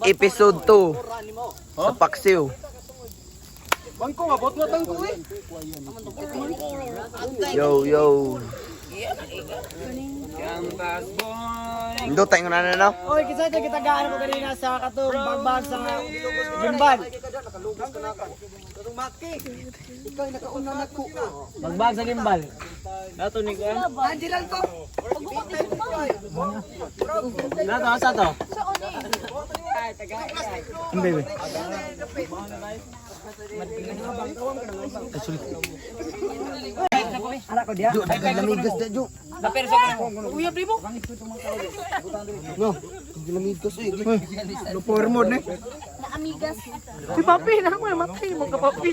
Episode 2 sa Paksiw. Bangko nga, bot nga tangko eh. Yo, yo. Indo tayo na na no? Oy, kinsa ito kitagaan ko kanina sa katong bagbag sa gimbal. Bagbag sa gimbal. Nato ni ko. Nato asa to? Ang baby. Anak ko diya. Lamigas na, Ju. No, lamigas eh. No power mode eh. Naamigas. Si papi na ako matay mo ka papi.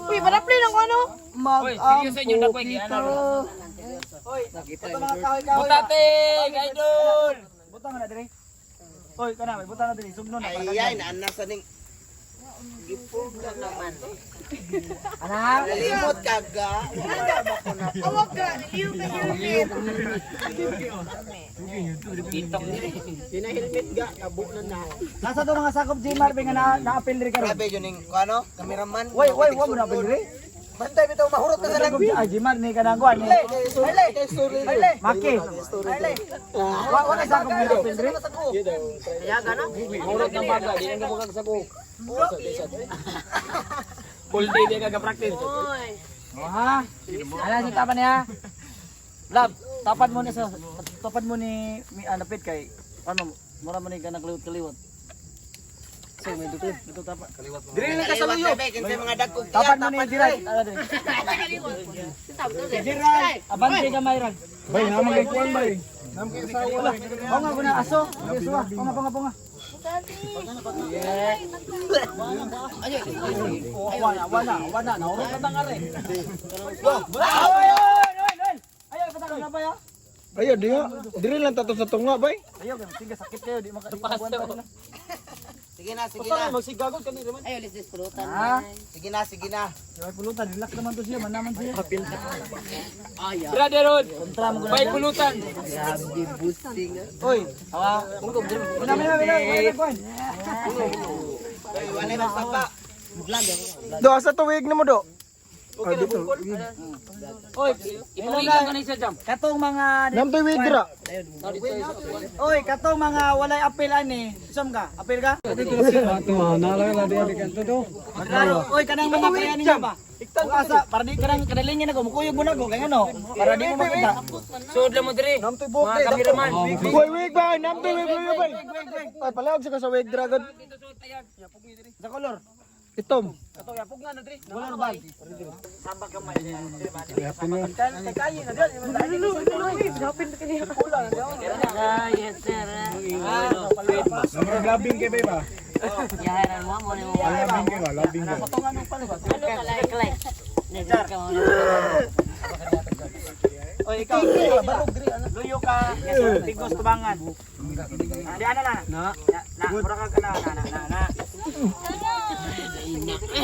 Uy, panapli lang ko ano? Mag-ampo kita. Oy, ito mga kahoy-kahoy. Butating, idol. Butang na dire. Oy, kana may butang na dire, sugno na. Ay, ay, naanasa ning Anak, Nalimot ka ga. Awag ka. Liw ka helmet. Sinahilmit ga, kabo na na. Nasa to mga sakop J Marvin nga na naapil diri karon. Grabe yun yung, ano, cameraman. Way, way, wa mo naapil diri. Bantay bitaw mahurot ka sa lang. Sakop ay J Mar ni kanang kuan ni. Maki. Wa wa na sakop nga naapil diri. Mahurot ng baga, di na ka sa ko. Full day di ka practice. Oh, ha. Ala sa tapan niya. Lab, tapan mo ni sa tapan mo ni mi anapit kay ano mura mo ni kanang kaliwat-kaliwat. So, may dito, dito tapan. Dili na ka sa luyo. Kinsa mga dagkog tiya, Tapan mo ni Gerald. Ala diri. Gerald, abante ka Mayran. Bay, naman kay kuan bay. Naman kay asawa. Ponga ko na aso. Aso, ponga ponga ponga. Wala, wala, wala. Nahurot na tang are. Ay, ay, ay, ay. Ayaw, patakaw na ba ya? Ayo diha. Dili lang tato sa tunga bay. Ayaw, sige, sakit kayo. Di maka, di makabuhan pa nila. Sige na, sige na. Magsigagod ka ni naman. Ha? Sige na, sige na. Ay, pulutan. Relax naman to siya. Manaman siya. Brotherhood. Kontra mo ko na. Bay pulutan. Oy, awa. Mina, mina, mina. Mina, kuwan. Ay, walay magsapa. Do asa tuwig na mo do. Oy, ipawigan ka na isa jam. Katong mga Nam tuwig dira. Oy, katong mga walay apel ani. Isom ka? Apel ka? Klaro. Oy, kanang mga kaya ninyo ba? Kung asa, para di kanang kadalingin ako, mukuyog mo na ko, kay ano, para di mo makita. Sud lang mo diri. Nam tuy buhok mga cameraman. Wait, wait bay, nam tuy wig luyo bay. Ay palawag sa ka sa wig dragon. Sa kolor. Itom. Kolor ba? Sabag kamay. Kay kayi na diyan. Labing kay bay ba? Labing kay ba? Labing kay. Oy, ikaw, luyo ka, tigos tubangan. Ah, di ana na. Na, na, mura ka na, na, na, na.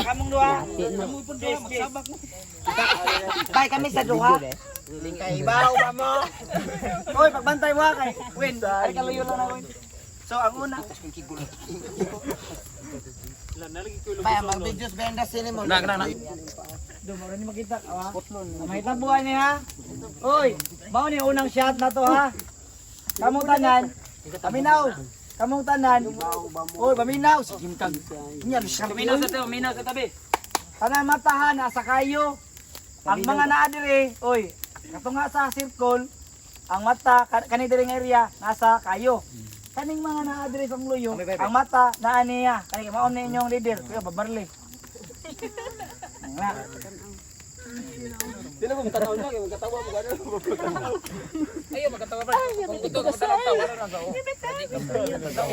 Kamong duha. Kiss, kiss. Bay kami sa duha. Kay ibaw ba mo? Oy, pagbantay mo ha kay Win. Ay kaluyo lang na Win. So ang una, Bay, mag-videos benda sini mo. Na na na. Do mo ni makita awa. Makita buhay niya. Ha. Oy, mao ni unang shot na to ha. Kamong tanan. Paminaw. Kamong tanan. Oy, paminaw. Sige kag. Nya siya. Minaw sa tabi, minaw sa tabi. Tanan matahan asa kayo. Ang mga naa diri, oy, katunga sa circle, ang mata kani diri nga area nasa kayo. Kaning mga naa diri sa luyo, ang mata naa niya. Kani mao ni inyong leader, kuya Babarli. Na. Dili mo tanaw niya kay magkatawa mo gano. Ayo magkatawa ba? Kung ito magkatawa na sa.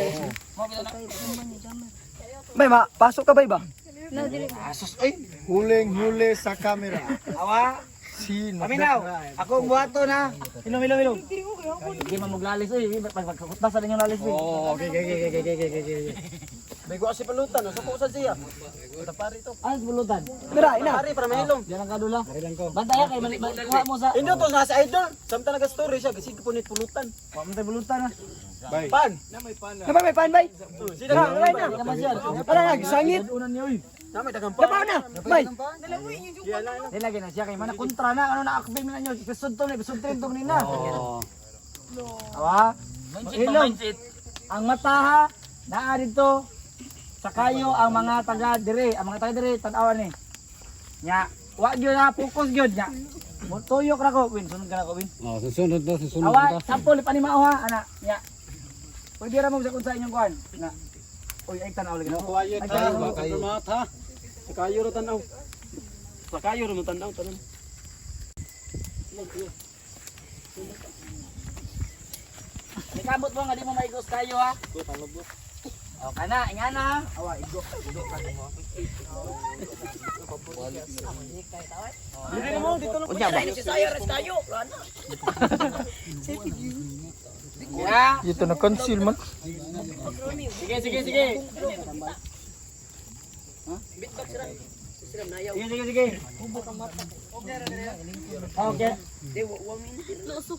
Bay, ma, pasok ka bay ba? Huling huli sa camera. Awa. Paminaw, ako ang buhato na. Ilom, ilom, ilom. Hindi man maglalis oy, pagpagkutas sa inyong lalis oy. Oh, okay. May guwa si palutan, sa kusan siya. Tapari to. Ah, bulutan. Mira, ina. Tapari para mahilom. Diyan ang kadula. Bantay kay mali kuha mo sa. Indo to nasa idol. Samtang naga-story siya kasi punit pulutan. Kuha mo tayo bulutan ah. Pan. Nabay may pan bay. Sila na. Di naman siya. Para nag sangit. Unan niyo oy. Na may dagang Nabaw na. Bay. Di lagi na siya kay mana kontra na ano na akbim na nyo. Episode 2 na episode 3 tong nina. Awa. Ilong. Ang mata ha naa dito sa kayo ang mga taga dire, ang mga taga dire tan-awan ni. Nya, wa gyud na focus gyud nya. Tuyok ra ko, Win, sunod ka na ko, Win. Oh, susunod na, susunod Awa, na. sample pa ni mao ha, ana. Nya. Pwede ra mo sa kung sa inyong kuan. Na. Uy, ay tan-aw lagi na. Quiet Ay, tanaw. ha. Sa kayo ro tanaw. Sa kayo ro tanaw tanan. Nikamot mo nga di mo maigos kayo ha. O kana, ingana. Awa, igo. Igo ka mo. Dili mo dito lang. Ya. Dito na conceal man. Sige, sige, sige. Sige, sige, sige. Okay.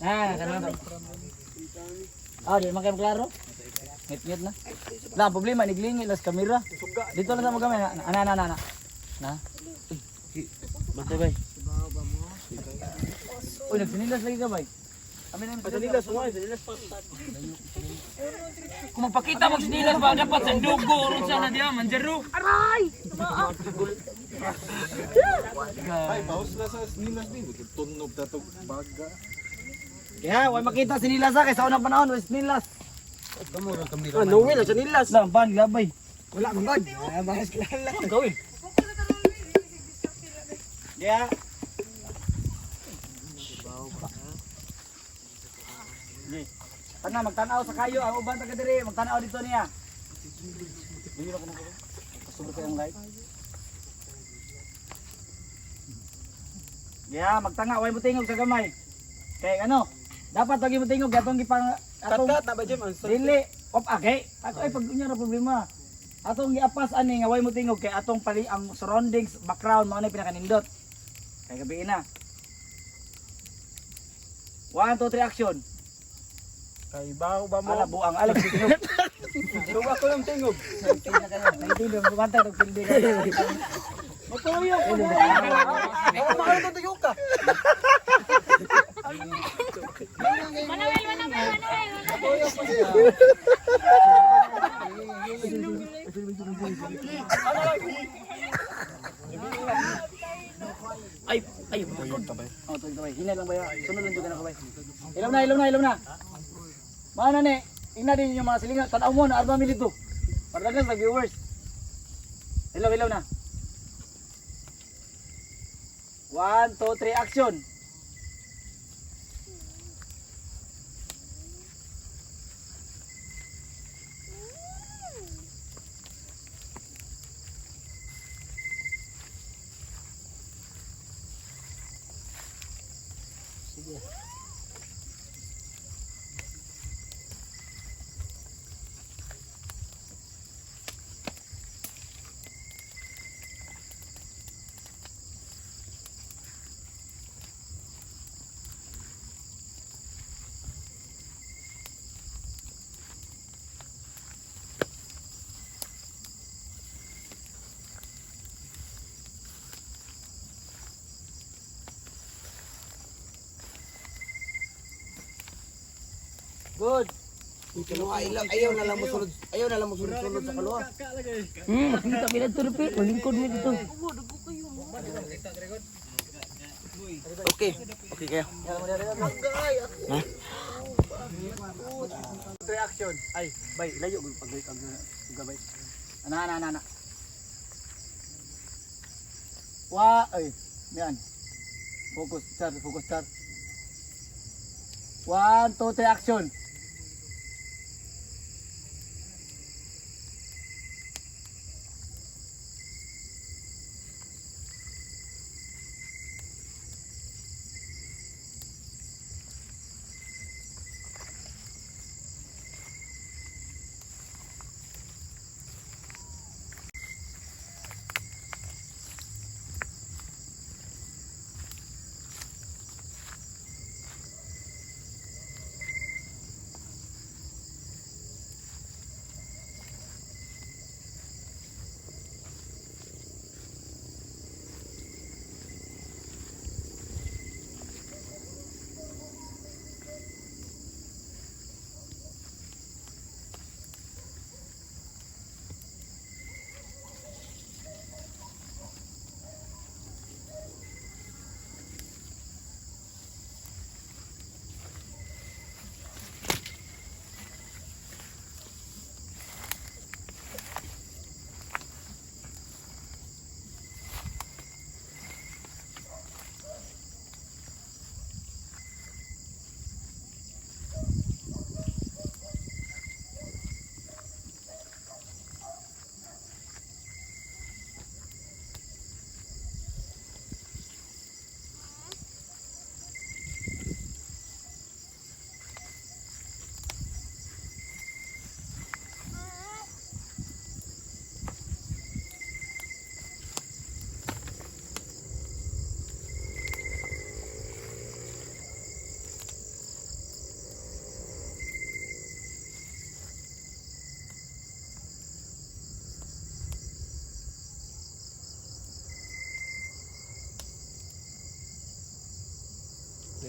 Ah, kana na. Ah, di man kayo klaro. Ngit-ngit na. La, ang problema niglingi las kamera. Dito lang sa mga gamay. Ana, ana, ana, ana. Na. Bantay bay. Uy, nagsinilas lagi ka bay. Kami na yung Sanilas mo, sanilas pa. Kung magpakita mo sinilas ba dapat sa dugo ron sa na diya manjaro. Ay, paus na sa nilas din. Tunog na to baga. Kaya, way makita sinilas ha, kay sa unang panahon, way sinilas. Ah, no way lang sanilas. Lang, ban, gabay. Wala man god. Ah, mas kilala. Ang gawin. Yeah. Tana, magtanaw sa kayo. Ang uban taga diri, magtanaw dito niya. Bili ko na ko. Kasubot kayong light. Yeah, magtanga way mo tingog sa gamay. Kay ano, dapat lagi mo tingog atong gipang atong Kat na ba Jim? Ang Dili, op okay. Ako ay pag unya ra problema. Atong giapas ani nga way mo tingog kay atong pali ang surroundings, background mao na pinakanindot. Kay gabi na. 1 2 3 action. Kay baho ba mo? Ala buang ala tingog. Tuwa ko lang tingog. Naintindihan mo bantay og pildi ka. Magtuyo ko. Ako makano tuyo ka. Manuel, Manuel, Manuel, Manuel. Ay, ay. Oh, tuig tabay. Hinay lang ba? Sunod lang jud ka na kabay. Ilaw na, ilaw na, ilaw na. Mana ni? Ina din yung mga silingan. Tanaw mo na arma mi dito. Para daghan sa viewers. Ilaw, ilaw na. 1, 2, 3, action. Good. Ayaw na lang mo sunod. Ayaw na lang mo sunod sa kaluwa. Kita mi dito rupi, malingkod mi dito. Okay. Okay kayo. Reaction. Ay, bay, layo pag pag gabay. Ana ana ana ana. Wa, ay, yan. Focus, sir, focus, sir. 1, 2, 3, action.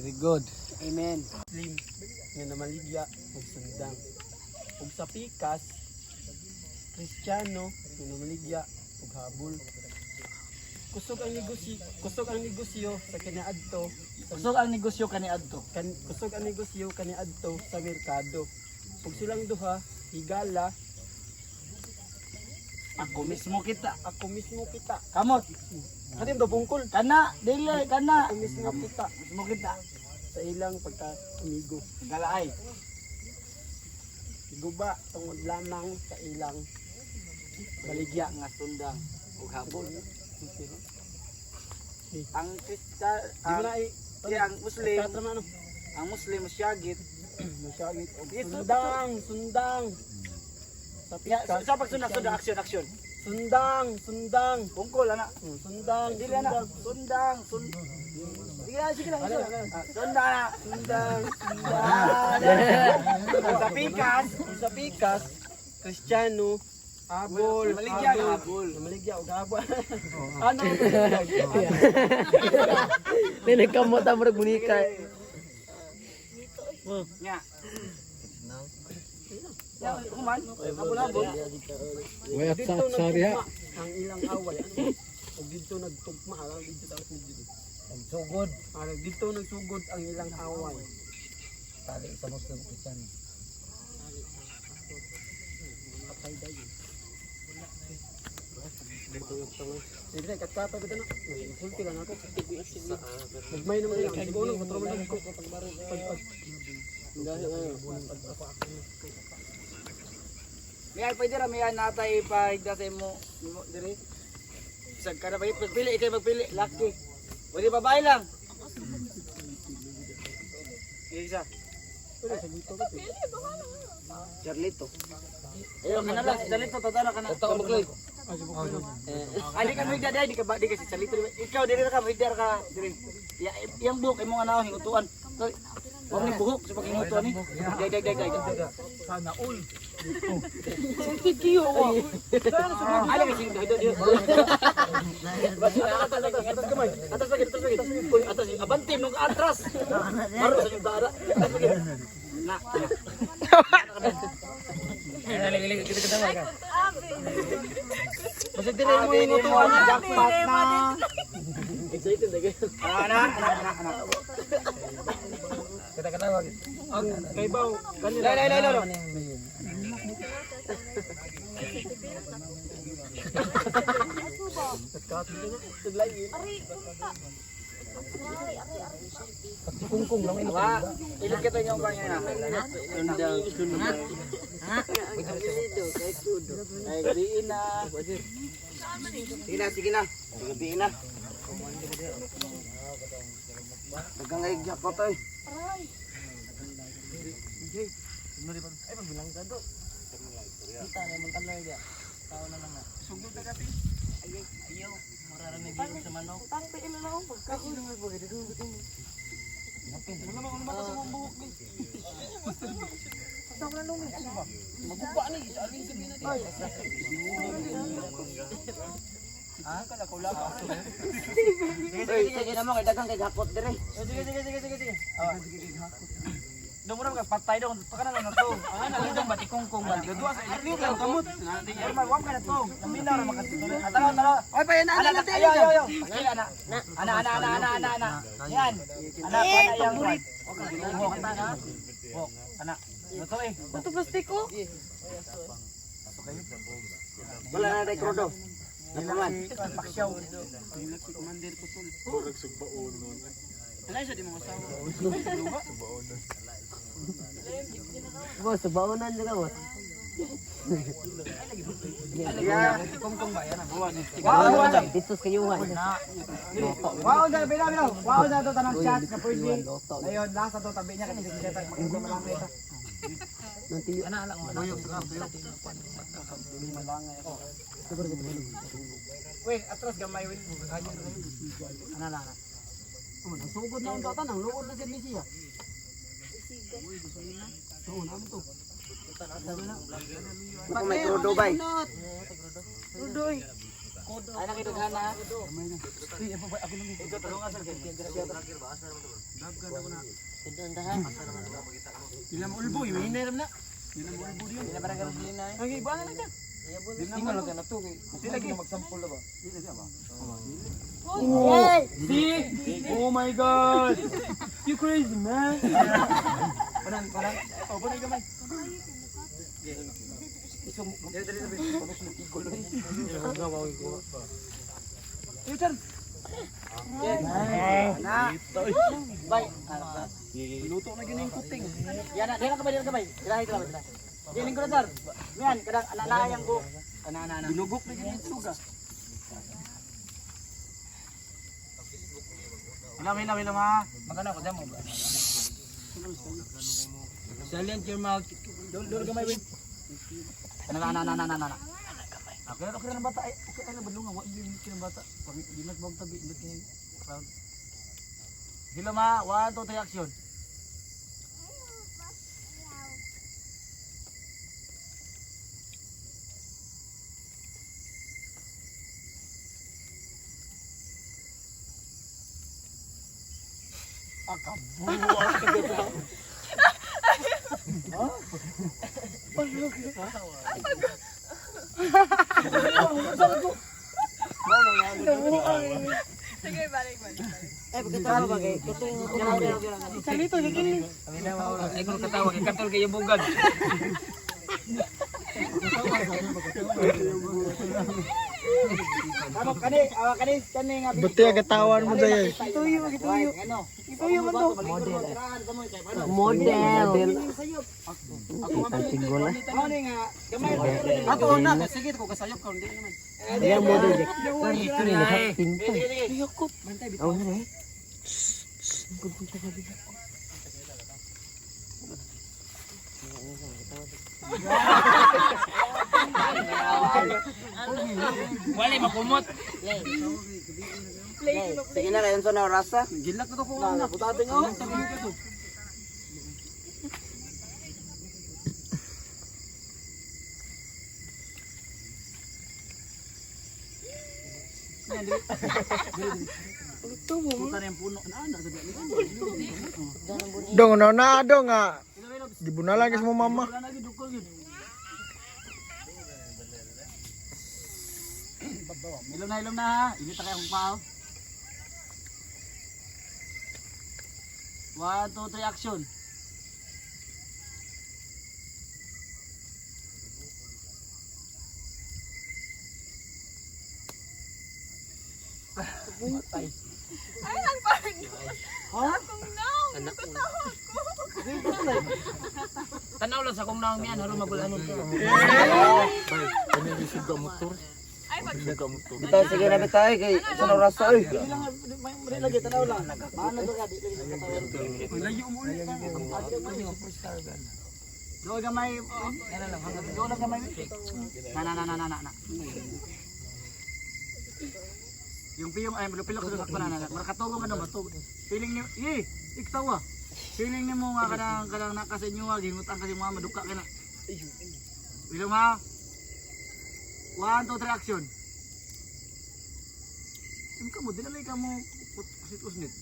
Very good. Amen. Muslim nga namaligya og sundang. Ug sa pikas, Kristiyano nga namaligya og habol. Kusog ang negosyo, kusog ang negosyo sa kaniadto sa Kusog ang negosyo kaniadto. kan, kusog ang negosyo kaniadto sa merkado. Ug silang duha higala, Ako mismo kita. Ako mismo kita. Kamot. Katim do bungkol. Kana, dili kana. Ako mismo kita Mismo kita. sa ilang pagka-amigo. Galaay. Guba tungod lamang sa ilang baligya. Nga sundang ug habol. Ang Krista, Di mo ang, na di, ang Muslim, Katra man ano. ang Muslim syagit. Masyagit og sundang, sundang. Sa Ya, pikas. sa pagsunod sundang action action. Sundang, sundang. Bungkol ana. Sundang, Dili ana. sundang. Sundang, sun. Sige lang, sige lang. Sige lang. Sundang ana. Sundang, Sundang. Sa pikas, sundang. Sa pikas, Kristiyano, habol, Maligya og habol. Maligya og habol. Ano? Nagkamot ang murag bunika. Nga. Ya, human. Habol-habol. Dito nagtugma ang ilang away. Ano? Og dito nagtugma, ang dito sa dito. Nagsugod. Ah, dito nagsugod ang ilang away. Tali sa Muslim Christian. Patay dayon. Sige, katkata ba na? Insulti lang ako. Nagmay naman lang. Siguro, patro man lang ko. Pag May pwede ra may natay pahigda sa imo imo diri. Bisag ka na ba pagpili ikay magpili lucky. Pwede babae lang. Isa. Charlito. Ayo kana lang si Charlito tadara kana. Tao magloy. Ay di ka mahigda dai di ka ba di ka si Charlito. Ikaw diri ra ka mahigda ra ka diri. Ya iyang buhok imong anaw hingutuan. Wag ni buhok sa paghingutuan ni. Day day day day. Sana all. Ay lagi sing doy doy. Atas gamay. Atas lagi, atas lagi. Uy, atas abante nung atras. Maro sa yung dara. Atas lagi. Na. Basta dili mo inutuan. Jackpot na. Excited lagi. Ana, ana, ana, ana. Ang kaybaw kanila. Lay, lay, lay, lay. Ari, punta. Ari, ari, ari. Kungkong lang ino. Wa, ilog kita yung kanya na. Sundang, sundang. Ay, gabiin na. Sige na, sige na. Gabiin na. Dagang ay jackpot ay. Aray. Utang pa ilo lang pagkaon. Sige, sige na mo kay dagang kay jackpot dire. Sige, sige, sige, sige, sige. Doon mo na patay daw ka na lang na to. Ah, na lang batikong kong ba. Dua sa ilog lang kamot. Pero magwam ka na to. Naminaw ra makatuloy. Atalo, atalo. Ay, pa yan, Ana, ana, ana, ayo, ayo, ayo. Sige, ana. Ana, ana, ana, ana, ana, ana. Yan. Ana, ana, yang paborit. Buhok, ana. Buhok, ana. Luto eh. Ito plastiko. Wala na day krudo. Napaman. Paksyaw. Murag sugbaon nun. Boss, baonan ka boss. Wow, wow. Dito sa kayuhan. Wow, na bila bila. Wow, na to tanang shot na pwede. Ayun, last na to tabi niya kasi siya tayo magkamalangay ta. Wait, atras gamay wait. Ana na ana. Oh, nasugod na ang tatan, ang luod na siya siya. Oo, namin to. Ako may krudo bay. Rudoy. Ay nakidughan na. Ikaw tulungan sir kay. Ilang ulbo, yung hinairam na. Hindi na parang karon na. Ay, iba na lang dyan. Hindi man lang na to kay. Sila gyud magsampol ba? See? Oh my God! You crazy, man! Panan panan. Oh, bunay gamay. Na. Bay. Luto na yun yung kuting. Yan na, dili ka ba dili ka bay. Dili ka ba dili. Dili ko na sir. Miyan kadang alalayang buhok. Ana ana ana. Binugok na yun yung suga. Ilam ilam ilam ha. Magkano ko damo ba? Silent your mouth. Dol dol gamay wait. Ana ana ana ana ana. Okay na okay na bata ay okay ay badlungan wa gyud ni bata. Pag di mas bog tabi indot kay crowd. Hilom ha, 1 2 3 action. Sige, balik, balik. Ay pagkatawa ba kay katong Salito, gigil. Ay kung katawa kay katol kayo bugag. Kamo kani, awa kani kani nga. Buti agatawan mo dayon. Ituyo, ituyo. Ano? Ituyo man to. Model. Model. Ano ni nga gamay. Ato na, sige ko kasayop ka hindi naman. Ayan model Jack. Ito ni Pinta. Sige, sige. Aw na eh. Wala makumot. Sige na kayo sa rasa. Gilak na to ko na. Butate ngo. Puta na yung puno. Ano, sabi niya. Dong na na dong nga. Gibunalan kasi mo mama. Wala na gid dukol gid. Ilom na ilom na ha. Init na kayo akong pao. 1, 2, 3, action. Ay, ang parang. Ha? Akong naong, nakatawa ko. Tanaw lang sa kong naong yan, haron magulanon ka. Ano yung suga motor? Ay, pag Suga motor. Bitaw sige na bitaw kay sa rasa oy. Dili lang, may lagi, tanaw lang. Maano to ka, di lagi sa katawan. Layo mo ulit. Doon gamay, yan lang, hanggang doon lang gamay. Na na na na na na na. Yung piyong ay pilok sa sakto na na. Makatulong ano ba to? Feeling ni eh iktawa. Feeling nimo nga kanang kanang naka sa inyo nga gingutang kasi mga maduka ka na. Ilong ha. 1 2 3 action. Im ka mo dinalay ka mo kusit usnit.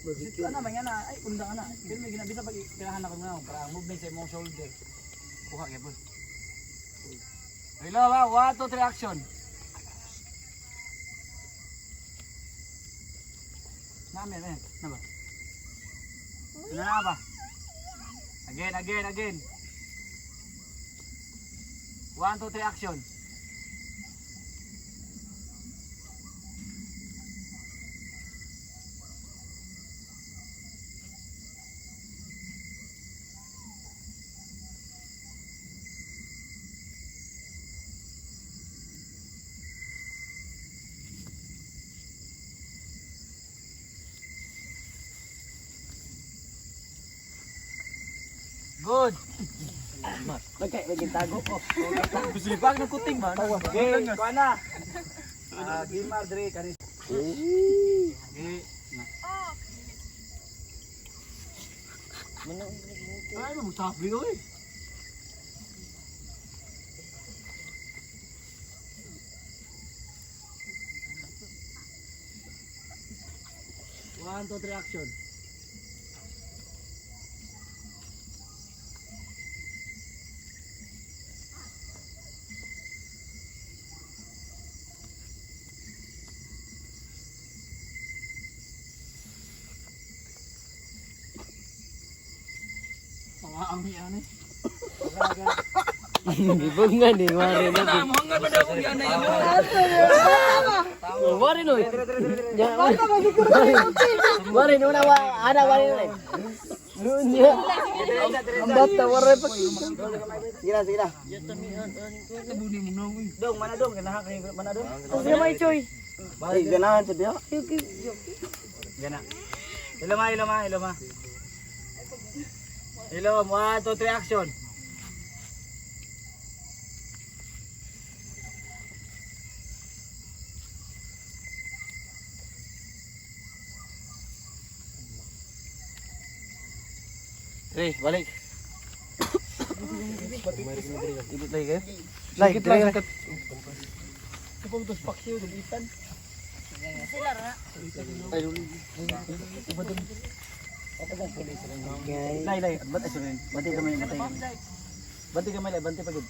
Sit na man na ay unda ka na. Pero may ginabisa pag ganahan ako nga para ang movement sa imong shoulder. Kuha gyapon. Hello ba? 1 2 3 action. Namin eh, na ba? Na na ba? Again, again, again. 1 2 3 action. Good. Nagkay lagi tago ko. Bisibag ng kuting ba? Okay, kuha na. Ah, Gimar dre kani. Okay. Oh, Ay, mo sabi oy. 1, 2, 3, action. Gibungan ni wari na. Muhangar ba daw kung yan na yun? Wari no. Wari no na wa ana wari no. Nunya. Ang bata wari pa. Sige na, sige na. Dong, mana dong? Ganahan kayo, mana dong? Sige may choy. Ay, ganahan sa diha. Gana. Hello ma, hello ma, hello ma. Hello, 1, 2, 3, action. Re, balik. Like, dire. Lay, lay, ba't ay sorry. Bantay kamay, bantay kamay. Bantay kamay, lay, bantay pagid.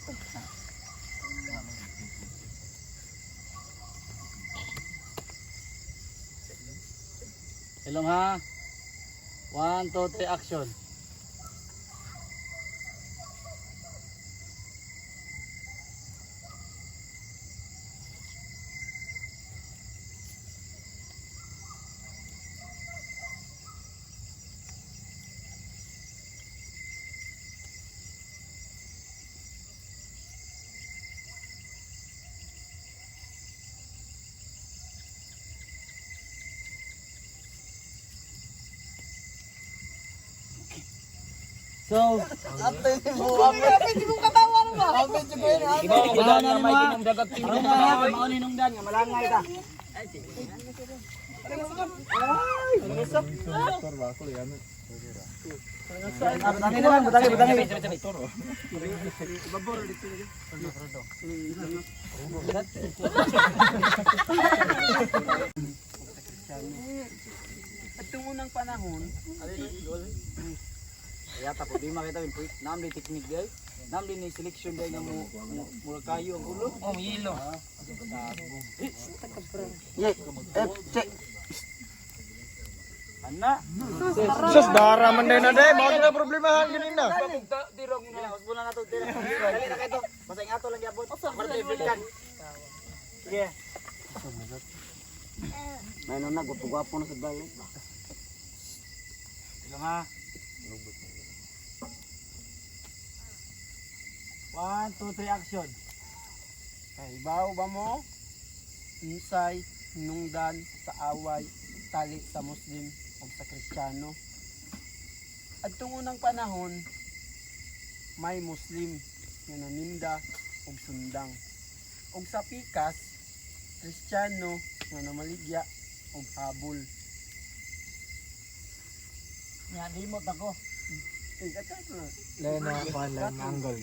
Hello ha. 1, 2, 3, action. So, Pwede mong katawan ba? Ikaw na may kinangdagat Ano nga ha, mao ni nungdan nga malangay ta. Ah, Butangin na lang, butangin, butangin. At itong unang panahon, Kaya ta problema kita win puit. Naam di technique day. Naam di ni selection day nga mo mura kayo ang ulo. Oh, yelo. Ye, eh, check. Ana. Sus, dara man din na day. Mao na problemahan ganin na. Dili usbon na nato dili. Dali na kayo. Basta ing ato lang gyapon. Para tayo kan. Sige. May na gwapo-gwapo na sa balik. Hello ha. 1, 2, 3, action. Kahibaw ba mo? Unsay nungdan sa away tali sa Muslim o sa Kristiyano. At unang panahon, may Muslim nga naninda og sundang. Og sa pikas, Kristiyano nga namaligya og habol. Nya limot ako. Eh, katay ko na. Lena, panlan angle.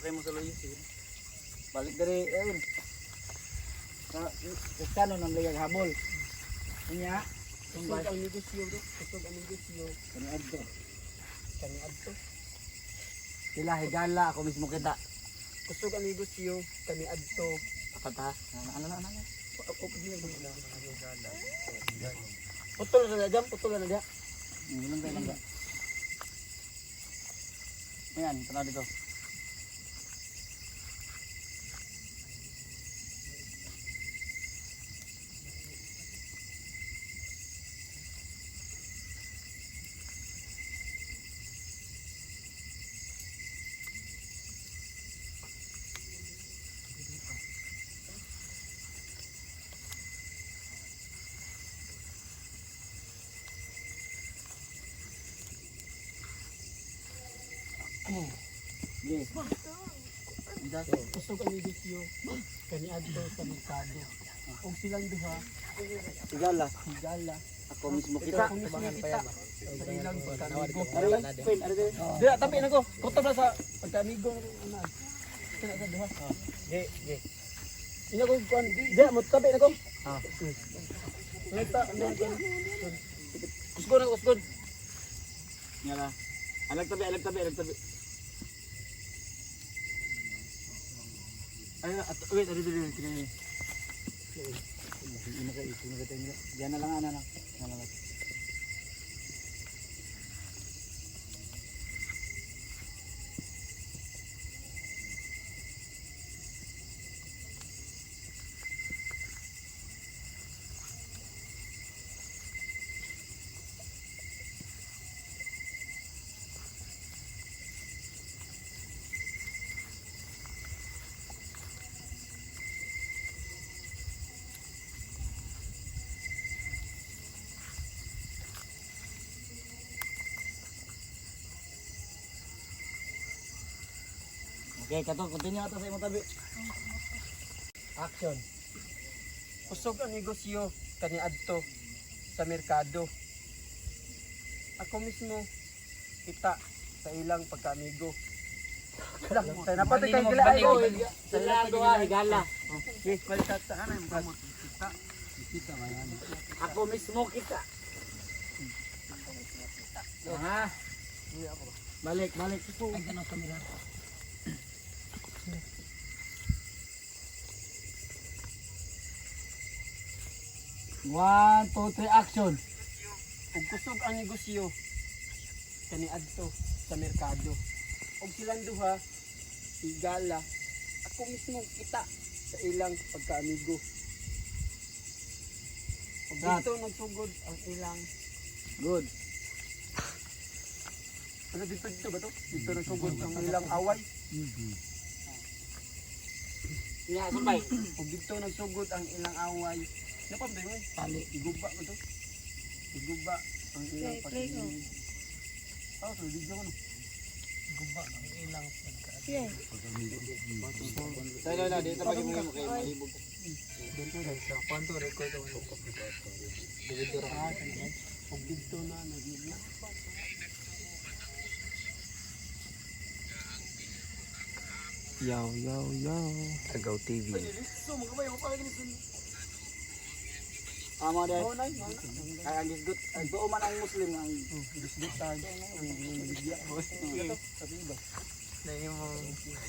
Kuha mo sa luyo sige. Balik diri ayun. Sa Kristiyano nang layag habol. Unya, Kusog ang negosyo, bro. Kusog ang negosyo. kani adto. Kani adto. Sila higala ako mismo kita. Kusog ang negosyo, kani adto. Apat ha. Ano ano ano. ano. Putol na jam, putol na dyan. Ilang ba ilang ba? Ayan, tanaw dito. Sige. Kusog ang negosyo kaniadto sa merkado. Ug silang duha Higala. higala. Ako mismo kita. Ako mismo kita sa ilang pagkaamigo. Ari, Queen, ari diri. Dira tapi nako, kutob na sa pagkaamigo ana. Kana sa duha. Ge, ge. Ina ko kuan, dira mo tabi nako. Ah. Ngita, Kusgon na kusgon. Nga na. Alag tabi, alag tabi, alag tabi. Ay, at, wait, ari diri kini. Hindi na kayo, ito na tayo. Diyan na lang, ana lang. Diyan na lang. Okay, kato, continue ato sa imong tabi. Action. Kusog ang negosyo kaniadto sa merkado. Ako mismo kita sa ilang pagkaamigo. Lah, napatay kay gila ay. Sila duha higala. Okay, balik sa Ako mismo kita. Ha? Balik, balik. One, two, three, action. Ug kusog ang negosyo kaniadto sa merkado. Ug silang duha higala. Ako mismo kita sa ilang pagkaamigo. Ug dito nagsugod ang ilang. Good. Ano dito dito ba to? Dito nagsugod ang ilang away. Nga, sabay. Ug dito nagsugod ang ilang away. Napa ba yun? Tali. Iguba ba to? Iguba ang ilang Play, play ko. pag-ibig. Ah, so video ko no. Sige. Sa ilo, dito pag mo kay malibog. Ug dito na nagigna. Yo, yo, yo. Agaw TV. Tama dahil. Ay, ang gisgot. Ang tuo man ang Muslim. Ang Gisgot tayo. Ang boss.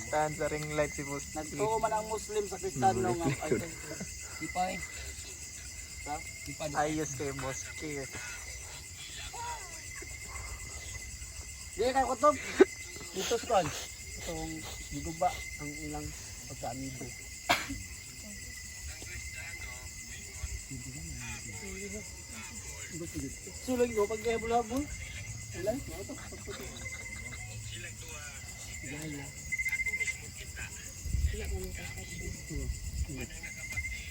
Tahan sa ring light si boss. Nagtuo man ang Muslim sa Kristiyano nga. Di pa eh. Ayos kay boss K. Di kayo kutob. Dito sa kuan. Itong giguba ang ilang pagkaamigo. Sulog ko pag habol-habol. Ilan? Ito. Pagputi. Gala.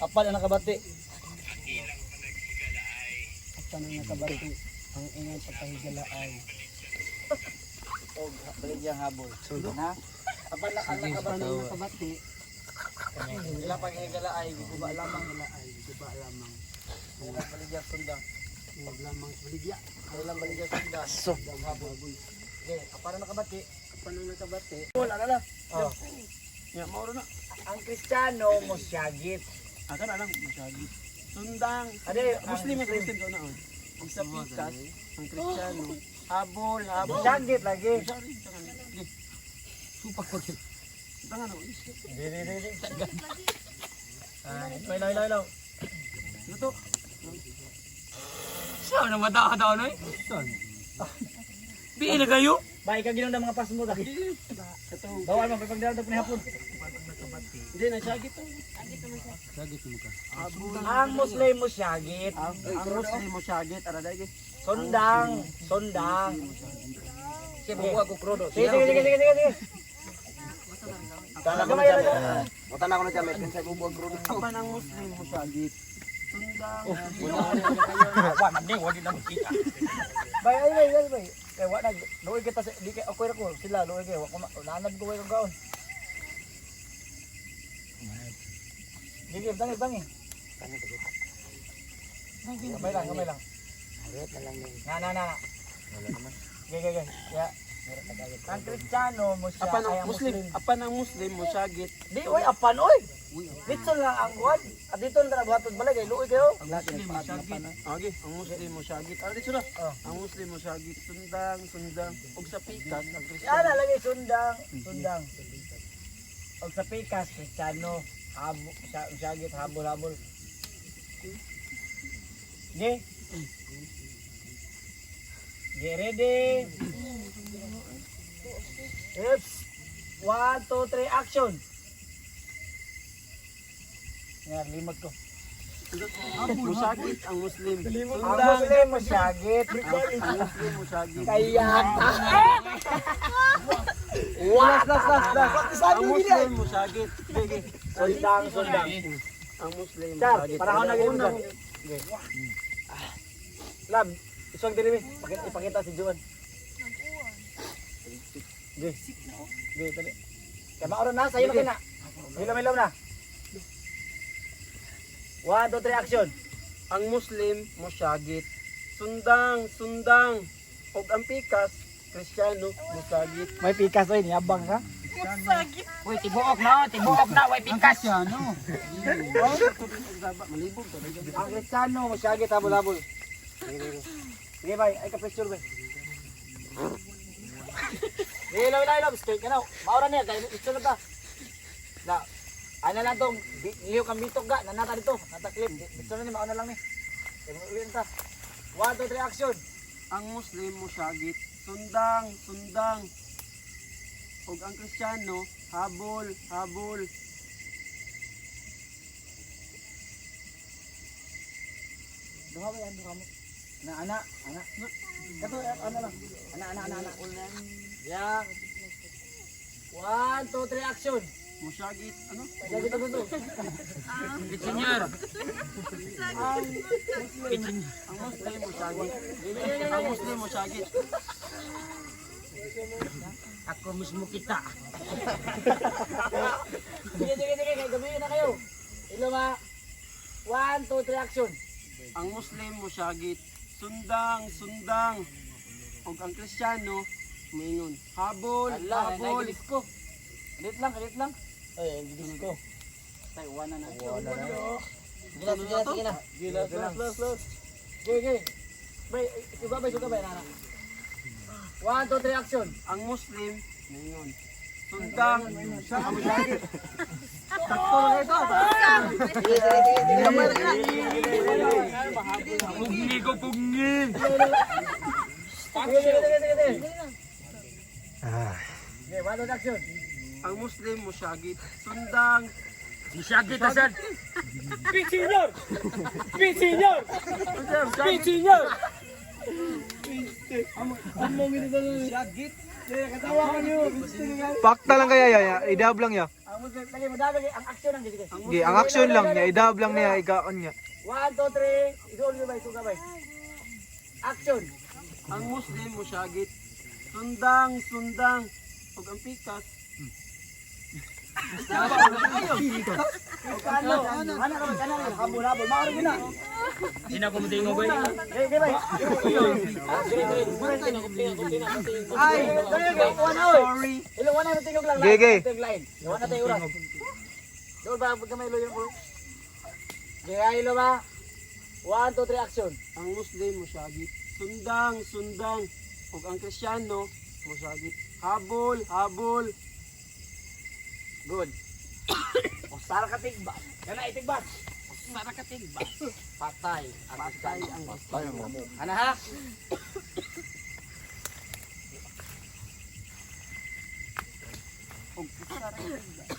Apal ang nakabati. At tanong nakabati ang inyong pagkahigala ay Og baligyang habol. Ha? Apal ang nakabati. tanong nakabati Ila pag higala ay giguba lamang. higala ay guba lamang. Ilang baligyang sundang. Huwag lamang baligya. Ilang baligyang sundang. So. Habol. Okay, apal ang nakabati. Tanong nakabati. Wala na lang. Oh. Ya, mauro na. Ang Kristiyano mo siyagit. Ah, kana lang masyagi. Sundang. Ade, Muslim ang Muslim ko na. oh. Ug sa pikas ang Kristiyano habol habol. Siyagit lagi. Supak pag. Tangan oh. Di di di di. Ah, ilaw ilaw ilaw. Ano to? Saan na mata ka noy? Bi na kayo? Bay ka ginom ng mga pasmo lagi. Bawal man pagdala ni hapon. Hindi na syagi to. Ang Muslim mo siyagit. Ang Muslim mo syagit ara dai. Sondang, sondang. Sige, buwa ko krodo. Sige, sige, sige, sige, sige. Tama na Mata na ako na dyan, may pinsay ko buwag krudo. Apan ang Muslim mo syagit. Sundang. Wa man ding wagi na makita. Bay, ay, bay, ay, bay. Kay wa na luoy kita sa di kay okay ra ko sila luoy kay wa ko naanad ko kay kang kaon. Gigi, tangi, tangi. Gamay lang, gamay lang. Na, na, na, na. Gigi, gigi. Ya. Ang Kristiyano mo siya Apan ay ang ang Muslim, apan ang Muslim mosagit. Di, oy, apan, oy. Dito lang ang kuwan. At dito lang talaga buhaton balay kay luoy kayo. Okay, ang Muslim mosagit. Ah, dito na. Oh. Ang Muslim mosagit sundang, sundang ug sa pikas ang Yan Kristiyano. lagi sundang, sundang. Og sa pikas, Kristiyano, habo, sa, sagit, habol, habol. Di? Get ready. Oops. 1, 2, 3, action. Yan, limag ko. Mosagit ang Muslim. Ang Sundang. Muslim mo syagit. Ang Muslim mosagit. Kaya ta. Last, last, last, last. Ang Muslim mosagit. Sige. Sundang, sundang. Ang Muslim Char, mosagit. para ako nag Char. Lab, iswag diri be. Ipakita si Juan. Ge. Ge, dali. Kaya maoron na, sayo na kina. Hilom, hilom na. 1, 2, 3, action. Ang Muslim mosagit. Sundang, sundang. Ug ang pikas Kristiyano mosagit. May pikas oy, niyabang ka. Masagit. Uy, tibuok na, tibuok na, way pikas. Malibog talaga. Ang Kristiyano, masyagit habol-habol. Sige, bay, ay ka-picture bay. Sige, ilaw, ilaw, ilaw. Straight ka na. Maura niya, kaya picture na ta. Na, ano lang tong, liyo kang bitok ga, nanata dito, nata clip. Picture na ni, mauna lang ni. Kaya uwi na ta. 1, 2, 3, action. Ang Muslim mosagit. Sundang, sundang. Ug ang Kristiyano habol, habol. Duha ba yan, duha mo? Na, ana, ana. Kato, ano lang. Ana, ana, ana, ana. Yeah. 1, 2, 3, action. Mosagit, ano? Sabi ko gusto. Senyor. Ang Muslim mosagit. Ang Muslim mosagit. Ako mismo kita. Sige, sige, sige. Kaya gabi na kayo. Ilo ma. 1, 2, 3, action. Ang Muslim mosagit. Sundang, sundang. Ug ang Kristiyano moingon, habol, Ala, habol. disco. Alit lang, alit lang. Ay, disco. Tay, wala na. Wala na. Sige na, sige na, sige na. Sige, last, last, last, last. Sige, sige. Bay, suga bay, suga bay, nana. 1, 2, 3, action. Ang Muslim moingon, sundang, mosagit. Sakto lang ito. Sige, sige, sige, sige. Pugni ko, pugni. Sige, sige, sige, sige, sige. Sige, 1, 2, 3, action. Ang Muslim mosagit. Sundang, Musyagit asad. Pakta lang kaya ya, idab lang ya. Ang Muslim, lagi, madami, ang action lang, sige. Gi, ang action lang niya, idab lang niya, igaon niya. 1, 2, 3, isuol bay, suga bay. Action. Ang Muslim mosagit. Sundang, sundang. Ug ang pikas Ano? Ano ka ba? Ano? Habol, habol. Mauro yun na. Hindi na ko mutingo bay. Sige, bay. Ay, sorry. Ilo, wala na tingog lang. Gege. Tingog line. Wala na tayo oras. Doon ba pagka may loyo ko? Gaya ilo ba? 1, 2, 3, action. Ang Muslim mosagit. Sundang, sundang. Ug ang Kristiyano mosagit. Habol, habol. Good. Usara ka tigbas. Kana itigbas. Usara ka tigbas. Patay. Patay ang patay mo. Ana ha?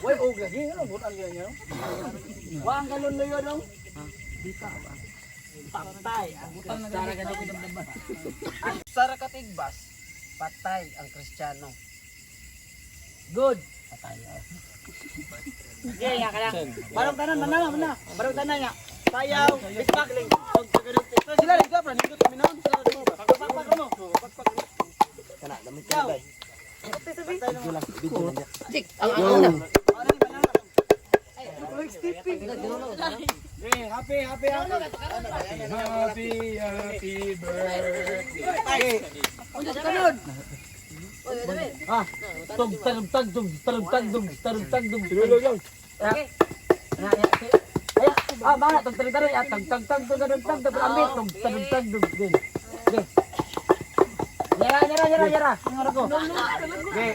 Uy, og lagi ano butan gyud niyo. Wa ang galon luyo dong. Patay ang Usara ka tigbas. Sara katigbas, patay ang Kristiyano. Good. Patay. Sige, nga ka lang. Barong tanan, mana, mana. Barong tanan nga. Sayaw, bitbak, ling. Sila rin ka, nindot kami naon. Sila rin mo. Pakpak mo. Pakpak. Happy, happy, happy. Happy, happy birthday. Tug tug tug tug tug tug tug tug tug tug. Ay, ah, mga tug tug tug tug tug tug tug tug tug tug ambit tug tug tug tug din. Okay. Nyara, nyara, nyara, nyara. Nyara ko. Okay.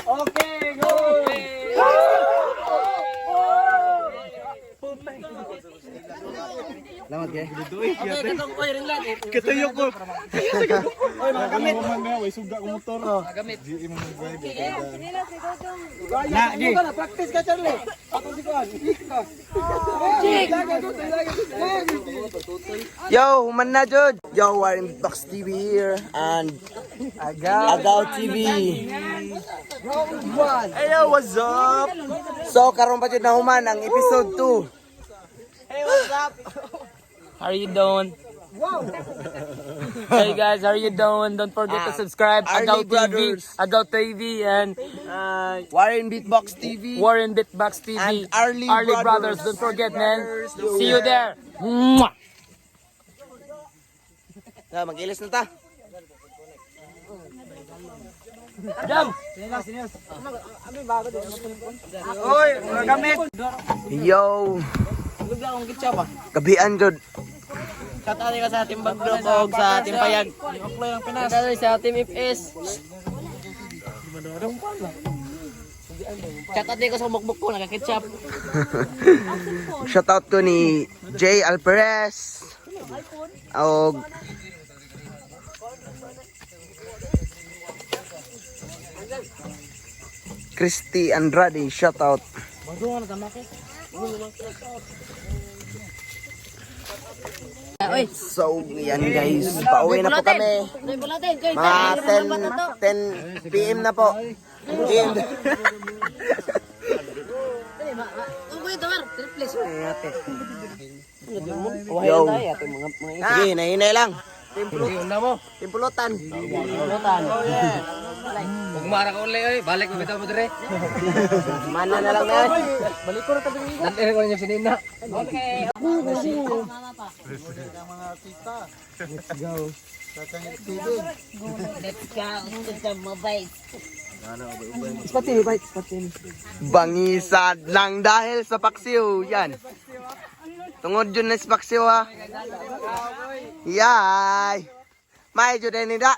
Okay, go. Salamat kay. Katayo ko. Oy, mga gamit. Man na, way suga ko motor. Di mo mag-drive. Na, gi. Practice ka, Charlie. Ako si Kuan. Yo, human na jud. Yo, Warren Box TV here and Agaw TV. Hello, what's up? So karon pa jud na human ang episode 2. How are you doing? Hey guys, how are you doing? Don't forget to subscribe Arlie Agaw TV, Brothers. Agaw TV and Warren Beatbox TV. Warren Bitbox TV And Arlie Brothers. Brothers. Don't forget, man. See you there. Mwah! Na, mag-ilis na ta. Jump! Oy, mga gamit. Yo. Gabian jud. Shout out ka sa Team Bagdok o sa Team Payag. Shout out sa Team FS. Shout out din ko sa mukbuk ko, nagka-ketchup. Shoutout ko ni Jay Alperez. Og Christy Andrade, shoutout. So, yan guys, pauwi na po kami. Mga 10 PM na po. PM. Yo. Sige, nahinay lang. Timpulutan. Ugmara ka uli, oy. Balik mo bitaw mo dire. Mana na lang na. Nandere ko ninyo sinina. Bangisad lang dahil sa paksiw. Yan. Tungod yun na sa paksiw ha. Yay. May jud ni da.